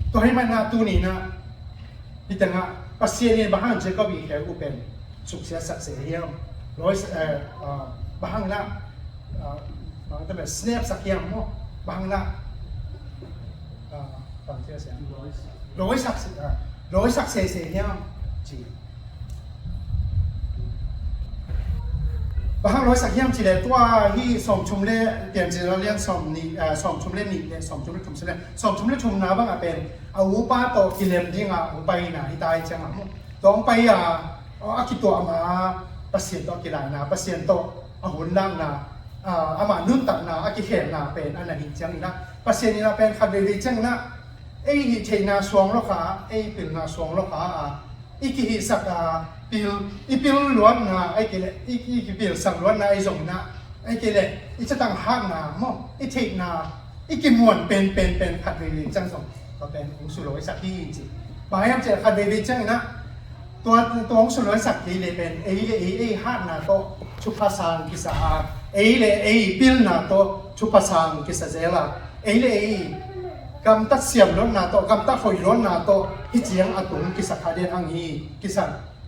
Tua hi mah in ah tuni in ah, hi tengah Pasian in bang hang Jacob i khel uh pen suksiatsak se hiam? Lawi, eh, ah, bang hang in ah, ah, bang hang in ah snap sak hiam maw? Bang hang in ah, ah, bang hang in ah lawisak se, ah, lawisak se se hiam? Ci. Bang hang lawisak hiam cih leh tua hi sawmthum le, Piancil a lian sawmnih, eh, sawmthum le nih le sawmthum le thum, sawmthum le thumna bang a pen a upa tawh kilem ding a hong paina hi ta hi ciang a maw. Tua hong pai a, a kituah ma, Pasian tawh a kilaina, Pasian tawh a hun lakna, ah, amah nuntakna a kikhelna pen a na hi ciang in ah, Pasian in ah pen khat veivei ciang in ah ei hih theihna suang lo kha, ei pilna suang lo kha a, i kihihsak a, pil, i pil luatna, ei kei leh, i, i kipilsak luatna ei zong in ah, ei kei leh i catang hakna maw, i theihna, i kimuan pen, pen, pen khat veivei ciang zong tua pen hong sulawisak hi ci. Bang hiam cih leh khat veivei ciang in ah tua, tua hong sulawisak kei leh pen ei le ei, ei hatna tawh thupha sang kisa a, ei le ei pilna tawh thupha sang kisa zel a, ei le ei gamtat siam luatna tawh, gamtat hoih luatna tawh hi ciang a tung kisa kha den hang hi. Kisa,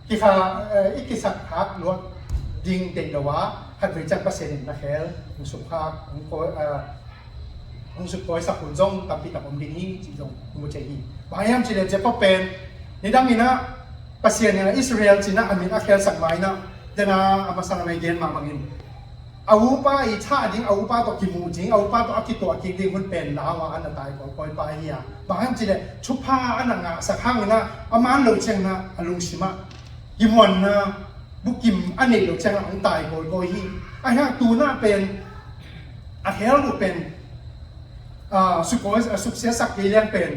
kikha, eh, i kisak khak luat ding deih lo a, khat vei ciang Pasian in na khel hong suk khak, hong kawi, eh, hong suk kawisak hun zong tampi tak om ding hi cih zong mu thei hi. Bang hiam cih leh Jacob pen nidang in ah Pasian in ah Israel ci in ah a min a khelsak ma in ah, den a, a masa na mei gen mah bangin a upa i thah ding, a upa tawh kimuh ding, a upa tawh a kituah kik ding hun pen lau a, a na tai kawikawi pa hi a. Bang hang cih leh thupha a na ngahsak hang in ah a man lo ciang in ah a lungsim ah kimuanna bukim a neih lo ciang in ah hong tai kawikawi hi. Ahi hang tu in ah pen a khel uh pen, ah, sukkawi, ah, suksiatsak kei liang pen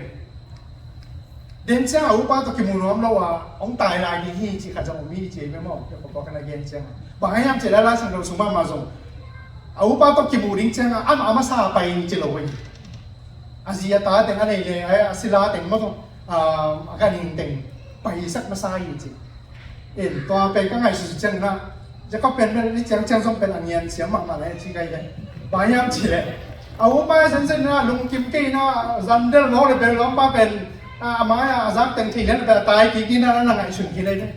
den ciang a upa tawh kimu nuam lo a hong tai lai ding hi cih khat zong om hi ci ei ve maw? Pia pawlkhat na gen ciang a, bang hang hiam cih leh Lai Siangtho sung mahmah zong a upa tawh kimu ding ciang a amah a masa pai ci lo hi. A zi a ta teng a nei le a sila teng maw, a ganhing teng paisak masa hi ci. In tua pen ka ngaihsut ciang in ah Jacob pen bel ni ciangciang zong pen a ngian siam mahmah le ci kai le. Bang hiam cih leh a upa zenzen in ah lungkim kei in ah zandel mawk le bel lawmpa pen a mai a zak teng thei lian le bel a tai kik in ah na ngaihsun kik le.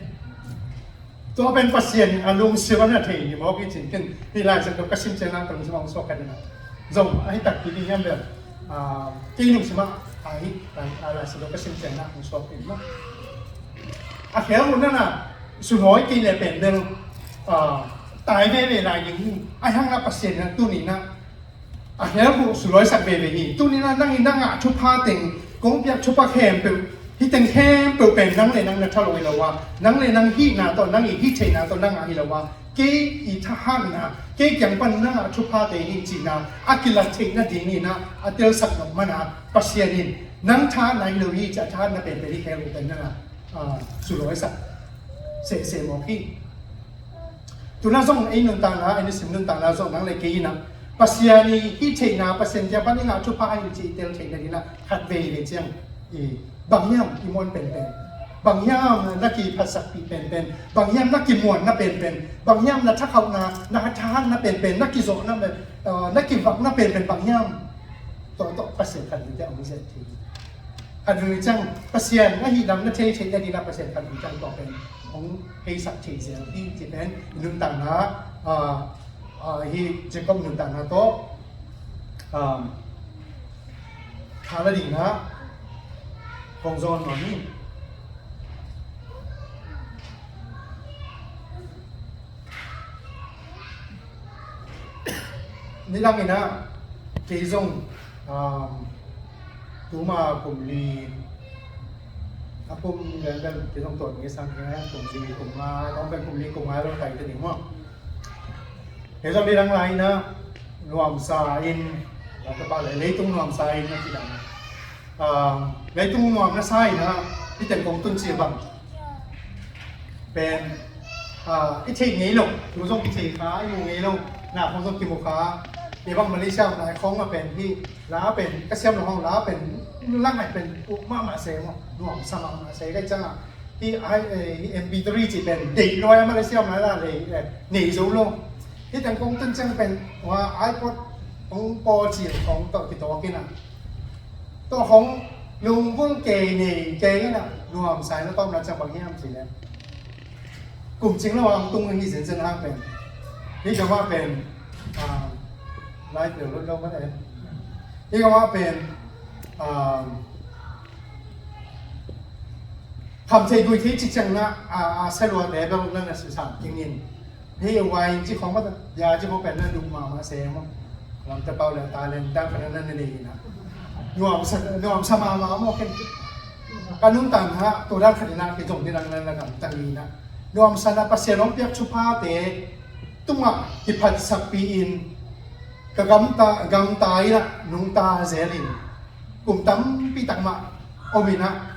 Tua pen Pasian in a lungsim a na thei hi mawk hi cin ken hi Lai Siangtho ka sim ciang in ah ka lungsim a hong suak khat in ah zong ahi takpi ding hiam bel, ah, kei lungsim ah ahi, ah, Lai Siangtho ka sim ciang in ah hong suak khat in ah a khel hun na na sunawi kei le pen bel, ah, tai veve lai ding hi. Ahi hang ah Pasian in ah tuni in ah a khel uh sulawisak veve hi. Tuni in ah nang in na ngah thupha teng kong piak thupha khempeuh, hih teng khempeuh pen nang le nang na tha lo hi lo a, nang le nang hihna tawh, nang i hih theihna tawh na ngah hi lo a, kei i thahatna, kei kiang pan na ngah thupha te hi cihna a kilat theih nading in ah a telsak nop man a, Pasian in nang thahatna hi lo hi ci a thahatna penpen i khel uh pen na ngah, ah, sulawisak sehseh mawk hi. Tu in ah zong ei nuntakna, ei nisim nuntakna zong nang le kei in ah Pasian i hih theihna, Pasian kiang pan i ngah thupha ahi cih i tel theih nading in ah khat veivei ciang i bang hiam i muan penpen, bang hiam na kiphatsakpih penpen, bang hiam na kimuanna penpen, bang hiam na thakhauhna, na thahatna penpen, na kizawhna pen, ah, na kivakna penpen bang hiam? Tua tawh Pasian khat veivei ciang hong zet thei hi. Khat veivei ciang Pasian na hih lam na thei theih nading in ah Pasian khat veivei ciang tua pen hong heisak thei zel hi cih pen nuntakna, ah, ah, hi Jacob nuntakna tawh, ah, kha la ding in ah kong zawn nuam hi. Nidang in ah kei zong, um, tuma kum li a pum lian lian kei zong tuan ngeisang kei, kum li, kum nga, tawng pen kum li kum nga lo tai te ding maw. Kei zong nidang lai in ah nuamsa in, la ka pa lai leitung nuamsa in a kidang. Ah, leitung nuam na sa in ah, i teng kong tun cih bang pen, ah, i theih ngei lo, tu zong i thei kha, i mu ngei lo, na khong zong kimu kha. Kei bang Malaysia om lai khong a pen hi, la pen ka siam lo hong, la pen, la ngai pen uk mahmah se maw, nuam sa mahmah se kai ciang ah, hi ai, eh, hi M P three cih pen deih lua a, Malaysia om lai la lei, eh, nei zo lo. Hi teng kong tun ciang pen, wa, iPod hong pawl cih khong tawh kitawk in ah, tawh hong lungvul kei nei kei in ah, nuam sa in ah, tawpna ciang bang hiam cih leh, kum cing lo hong tung hi zenzen hang pen, hi ka mah pen, ah, lai pen lo lo ka eh, hi ka mah pen, ah, kham thei gui thei cih ciang na, a, a, sa lua te bel na na sisam kingin. Hei, wai cih khong mah, ya cih khong pen na duk mahmah se maw. Lamte pau le talent dang pen na na nei na. Nuam sa, nuam sa mahmah maw ken. Ka nuntakna, tua dan khat in ah, kei zong ni dang na na gamta ni na. Nuam sa na Pasian hong piak thuphate tungah kiphatsakpi in, ka gamta, gamta in ah, nungta zel in, kum tampi tak mah om in ah,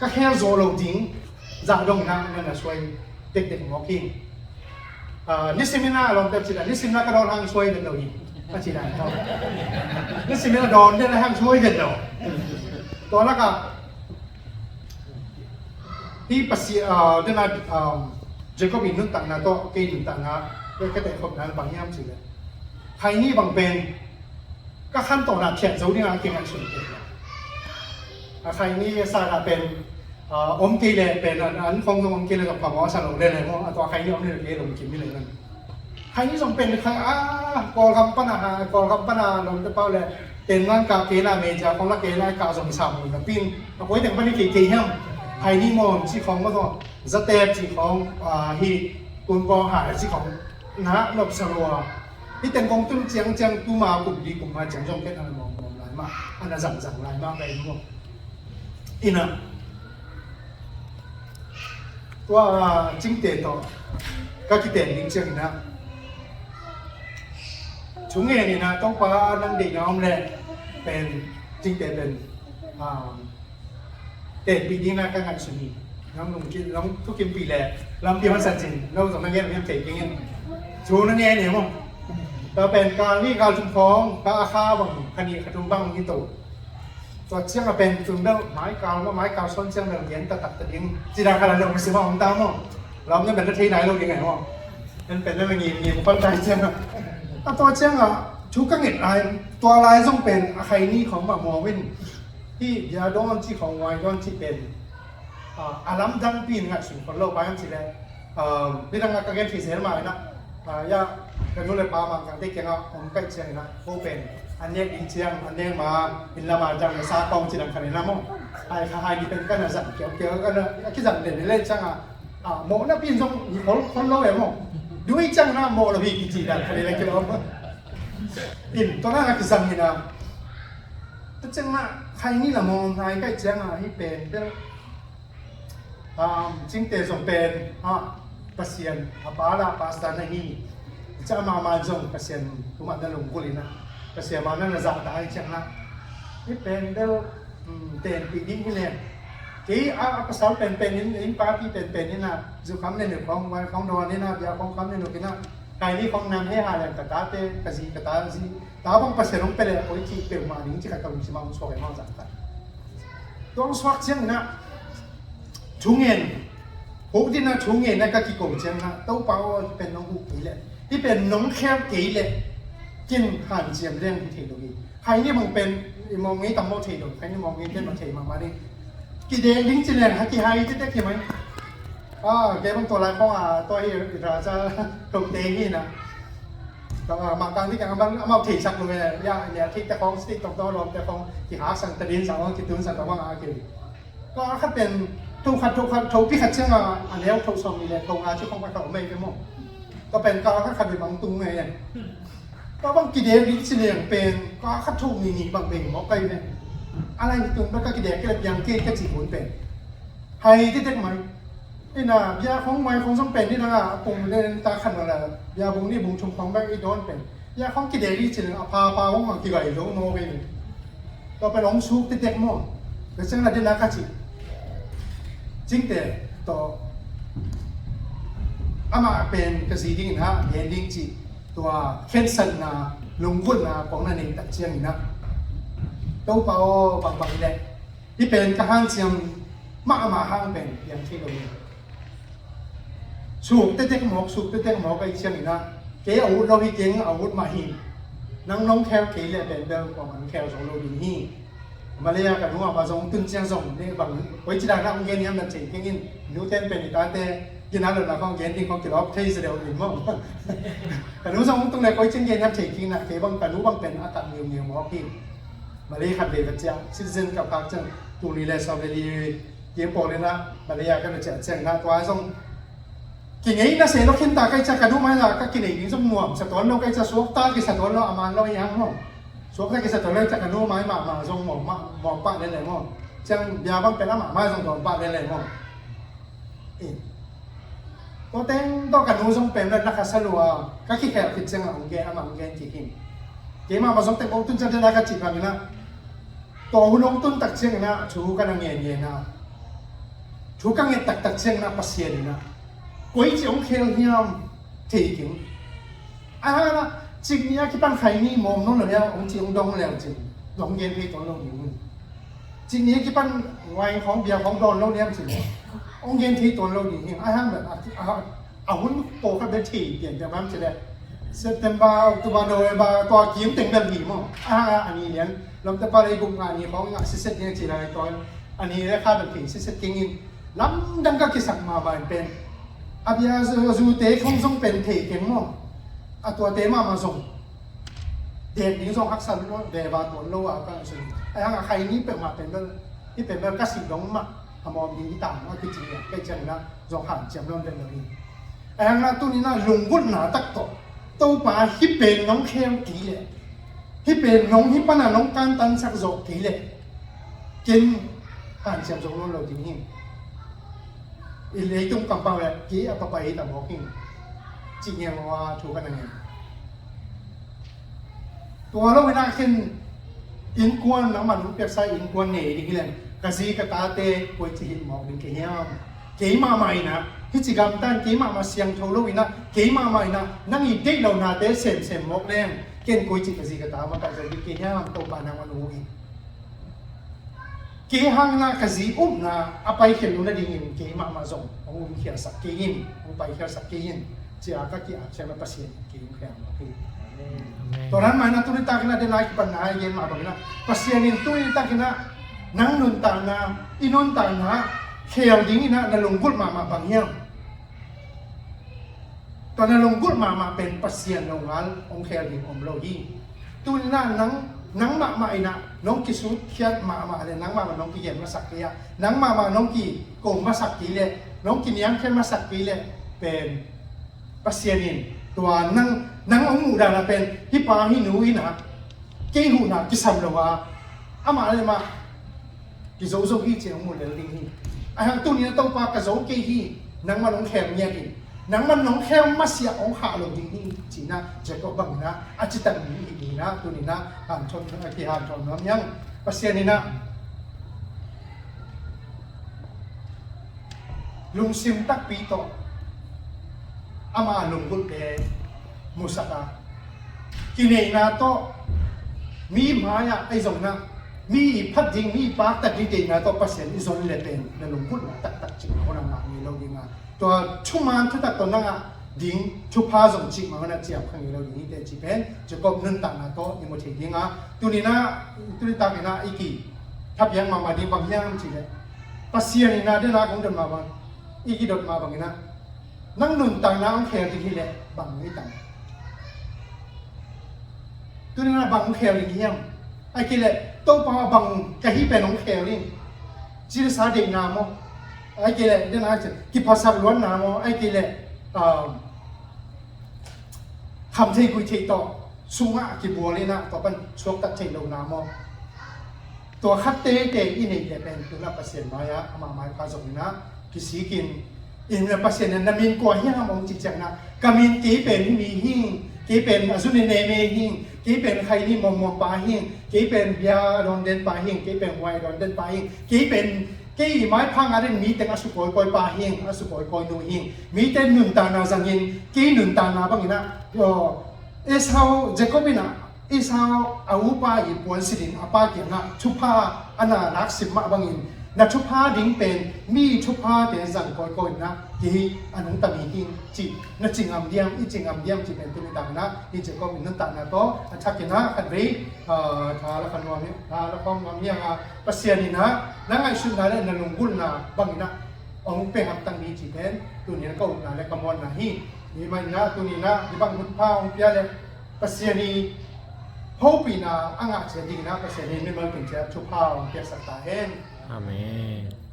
ka khel zo lo ding zah dong in ah, na na suai dekdek mawk hi. Ah, nisim in ah, a lawmte cih dan, nisim in ah ka dawn hang suai den lo hi, a cih dan tawh. Nisim in ah dawn den hang suai den lo. Tua lakah, hi Pasi-, ah, den ah, ah, Jacob in nuntakna tawh kei nuntakna, ka, ka teh khopna bang hiam cih leh, khaini bang pen ka khantohna phiat zo ding a kingaihsun kei. A khaini a sa pen, ah, om kei leh pen, an, an khong zong om kei leh zong phamawh a sa lo lel leh maw, a tua khaini om leh kei lungkim hi leh nan. Khaini zong pen khai a, Kawlgam pan a, ha, Kawlgam pan a lawmte pau leh, ten man ka kei na, media khong la kei na, ka zong i sa mun na pin. A koi teng pan i kei kei hiam. Khaini maw, cih khong maw tawh, zatep cih khong, ah, hi, kun pawng hai cih khong, na, nop sa lua. Hi teng kong tun ciang ciang, tuma kum li kum nga ciang zong ken a na mawng mawng lai mah, a na zang zang lai mah ka in maw. Ina. Tua, ah, Cingte tawh ka kiten ding ciang ina, thu ngen ina, Topa nang deihna om leh pen, Cingte pen, ah, tenpih ding a ka ngaihsun hi. Nang lungkim, nang thukimpih leh lampi hong san cin, nang zong na ngen hiam thei ding in. Thu na ngen hi maw. Tua pen kal nih kal thum khawng, ka a kha bang, kha nih kha thum bang hi to. Tua ciang a pen tung bel, mai kal maw, mai kal sawn ciang bel gen taktak ta ding. Ci dan khat a lawm si mah om ta maw. Lam na bel na thei nai lo ding ai maw. Pen pen na ngim ngim khol tai ciang a. A tua ciang a, thu ka nget ai, tua lai zong pen, a khaini khawng mah maw in. Hi, bia dawn cih khawng, wai dawn cih pen. A, a lamdang pi in ngaihsun khol lo, bang hiam cih leh, a, nidang a ka gen thei zel mah in a, a, ya, ka nu le pa Mangkangte kiangah hong kaih ciang in a, ko pen, an nek ding ciang, an nek ma, inn lam a dang le sa kong ci dang khat in a maw. Hai kha hai ni pen ka na zang kiau kiau, ka na, a kizang den le ciang a, a, mawhna pi in zong hi khol, khol lo e maw. Dui ciang na mawh lo hi kici dang khat in a kilawm. In, tua na a kizang in a. Tua ciang na, khaini lam hong hai kaih ciang a, hi pen, bel, Um, Cingte zong pen, ha, Pasian, a pa la pastor na hi. Ca mama zong Pasian, kuma na lungkul ina. Pasian ma na na zah ta ai ciang na. Hi pen bel, um, tenpih ding hi le. Kei a, a pasal pen pen in, in papi pen pen ina. Zu kham le ne khong, wai khong dawn ina, bia khong kham le nu kina. Kai ni khong nam he ha le ka ta te, ka zi, ka ta zi. Ta bang Pasian hong pe le, koi ci pe ma ding ci ka ka lungsim a hong suak e ma zah ta. Tuang suak ciang na, thu ngen, huk dina thu ngen na ka kiko ciang na, Topa aw, hi pen nong huk kei leh, hi pen nong khel kei leh, kin hanciam leng hi thei lo hi. Hai ni mong pen, i mong ngei tam maw thei lo, hai ni mong ngei pen maw thei mahmah ding. Kidek ding ci leng, ha kihai tete ki mai. Ah, kei bang tua lai khong a, tua hi, i ra ca, tok te hi na. Tua, ah, Mangkang ni kang bang, amau thei sak lo e, ya, ya, thei te khong, stik tong to, lom te khong, ki ha sang, ta din sang, ki tun sang, ka bang a, ki. Ka khat pen, tho khat, tho khat, tho pi khat ciang a, a neu tho som ni le, tho nga ci khong ka tho mei pe mo. Ka pen ka khat khat bi bang tung ngai e. Ka bang kidek ding ci leng pen, ka khat tho ni ni bang beng mo kai ne. A lai ni tung ba ka kidek ke le piang ke, ka ci bun pen. Hai te tek mai. Ina, bia khong mai khong zong pen ni na nga, a pung le ta khan la, bia bung ni bung thum khong bang i don pen. Bia khong kidek ding ci leng, a pha pha khong ma kigai lo mo ke ni. Tua pen hong suk tektek maw? Ka ciang na dena ka cih. Cingte tawh amah pen ka zi dingin hah gen ding cih tua khensatna, lunggulhna kong na neih tak ciangin ah, Topa aw, bangbang hi leh hih pen ka hanciam mahmah hang pen piang thei lo hi. Suk tektek mawk, suk tektek mawk ahih ciangin ah, kei a ut lo hi, kei a ut mah hi. Nang nong khel kei leh pen bel kuamah nong khel zo lo ding hi. Malay a ka nu amah zong tun ciang zong, ne bang, koici dan a hong gen hiam na thei keng in, nu ten pen i tate, gina lo na khong gen ding khong kilawp thei zaw deuh in maw. Ka nu zong hong tung leh koici gen hiam thei keng in ah, kei bang ka nu bang pen a tak ngiungeu mawk hi. Malay khat vei vat ciang, citizen ka phak ciang, tul nih leh sawm leh li, kei pawl in ah, Malay a ka na ciah ciang in ah, tua zong, kingeina se lo khin ta ka hih ciang ka nu mai la ka kinei ding zong nuamsa tuan lo ka hih ciang, suakta kisa tuan lo a man lo hi hang maw. Suakta kisa tuan lo hih ciang ka nu mai mahmah zong muam, muam pah lel leh maw. Ciang bia bang pen amah mai zong dawn pah lel leh maw. Eh. Tua teng tawh ka nu zong pen na kha sa lua, ka kikhel khit ciang a hong gen, amah hong gen kik hi. Kei mahmah zong teng hong tun ciang dena ka cih bangin ah, tua hun hong tun tak ciangin ah thu ka na ngen ngen a, thu ka nget taktak ciangin ah Pasian in ah koici hong khel hiam thei keng. A hang ah, cik ni a kipan khai ni mawm nong lo hiam hong ci hong dong leu cin, hong gen thei tuan lo ding hi. Cik ni a kipan wine khong, beer khong dawn lo hiam cin, hong gen thei tuan lo ding hi. A hang bel a, a, a hun pawlkhat bel thei pian pian bang ci leh, September, October, November, tua kim teng bel hi maw. A hang ah, a ni lian, lamte pa lei guk nga ni khong ngah siset ding ci lai tuan, a ni leh kha bel thei siset keng in, lamdang ka kisak mahmah in pen, a bia zu, zute khong zong pen thei keng maw. A tuate mahmah zong, dek ding zong haksa lo, veva tuan lo a ka sung. A hang a khai ni peuhmah pen bel, hih pen bel ka sih dong mah, a mawm ding hi ta mah kici a, ka hih ciangin ah zong hanciam lo ven lo hi. A hang ah tuni in ah lunggulhna tak tawh, Topa hih pen nong khel kei leh, hih pen nong, hih pan a nong kantansak zawh kei leh, ken hanciam zo nawn lo ding hi. I leitung kampau leh kei a papai hi ta mawk hi. Cih ngial lo a thu ka na ngen. Tua lo in ah khin innkuan, nangmah nong piaksa innkuan nei ding hi leng, ka zi ka tate koici hilh mawk ding ka hiam? Kei mahmah in ah, hih ci gamtan kei mahmah siangtho lo in ah, kei mahmah in ah, nang i deih lohnate semsem mawk leng, ken koici ka zi ka ta makaih zo ding ka hiam? Topa nangmah nung hi. Kei hang in ah ka zi upna a paikhiat loh nadingin kei mahmah zong hong umkhiatsak kei in, hong paikhiatsak kei in, ci a ka ki-ap ciang a Pasian in kei hong khel mawk hi. Amen. Tua dan mah in ah tuni takin ah dena kipan na i gen mah bangin ah, Pasian in tuni takin ah nang nuntakna, i nuntakna khel dingin ah na lunggulh mahmah bang hiam? Tua na lunggulh mahmah pen Pasian lo ngal hong khel ding om lo hi. Tuni in ah nang, nang mahmah in ah nong kisutkhiat mahmah leh, nang mahmah nong kigen masak kei a, nang mahmah nong kiko masak kei leh, nong kiniamkhiat masak kei leh pen Pasian in tua nang, nang hong muh dan ah pen hih pa hih nu in ah kei huhna kisam lo a, amah leh amah kizo zo hi ci-in hong mu lel ding hi. A hang tuni in ah Topa ka zo kei hi, nangman hong khel ngiat in, nangman nong khel masiah hong khah lo ding hi ci-in ah Jacob bangin ah a citak mi hi ding in ah tuni in ah hanthawn, a kihanthawn nuam hi hang. Pasian in ah lungsim takpi tawh ama lunggulhte musak a, kineihna tawh mi mai-ah ahi zongin ah mi i phat ding, mi i paktat ding deihna tawh Pasian i zon leh pen na lunggulhna taktak cih mah hong na ngah ngei lo ding a, tua thuman thutak tawh na ngah ding thupha zong cih mah hong na ciamkha ngei lo ding hi teh cih pen Jacob nuntakna tawh i mu thei ding a, tuni in ah, tuni takin ah i kithapiak mahmah ding bang hiam cih leh, Pasian in ah dena kong dot mah bang, i kidot mah bangin ah, nang nuntakna hong khel ding hi leh bang hi tam? Tuni in ah bang hong khel ding hiam? Ahih kei leh Topa bang ka hi pen hong khel in, cilesa deihna maw? Ahih kei leh dena kiphasak luatna maw? Ahih kei leh, um, khamtheih guihtheih tawh sungah kibual in ah tua pan suaktat theih lohna maw? Tua khat teitei i neih leh pen tuni in ah Pasian mai-ah, amah maipha zongin ah kisik in, in ah Pasian in na min kua hiam hong cih ciangin ah, ka min kei pen hih mi hi, Kei pen a zun in ei mei hing, kei pen khai ni mawngmawng pa hing, kei pen bia a dawn den pa hing, kei pen huai a dawn den pa hing, kei pen kei i maipha nga den mi teng a sukawikawi pa hing, a sukawikawi nu hing. Mite nuntakna zangin kei nuntakna bangin ah, aw, Esau, Jacob in ah Esau a upa i puan silin a pa kiangah thupha a na laksim mah bangin na thupha ding pen mi thuphate zang kawikawi in ah kei a nungta mi hing cih na ci ngam diam, i ci ngam diam cih pen tuni takin ah i Jacob in nuntakna tawh a thakin ah khatvei, ah, tha la kha nuam hi, tha la khawm nuam hi a, Pasian in ah na ngaihsutna le na lunggulhna bangin ah hong pia hamtang ni cih pen tuni in ah ka upna le ka muanna hi. Hi manin ah tuni in ah hi bang hun pha hong pia le Pasian i hopihna a ngah ciat dingin ah Pasian in mimal kim ciat thupha hong piaksak ta hen. Amen.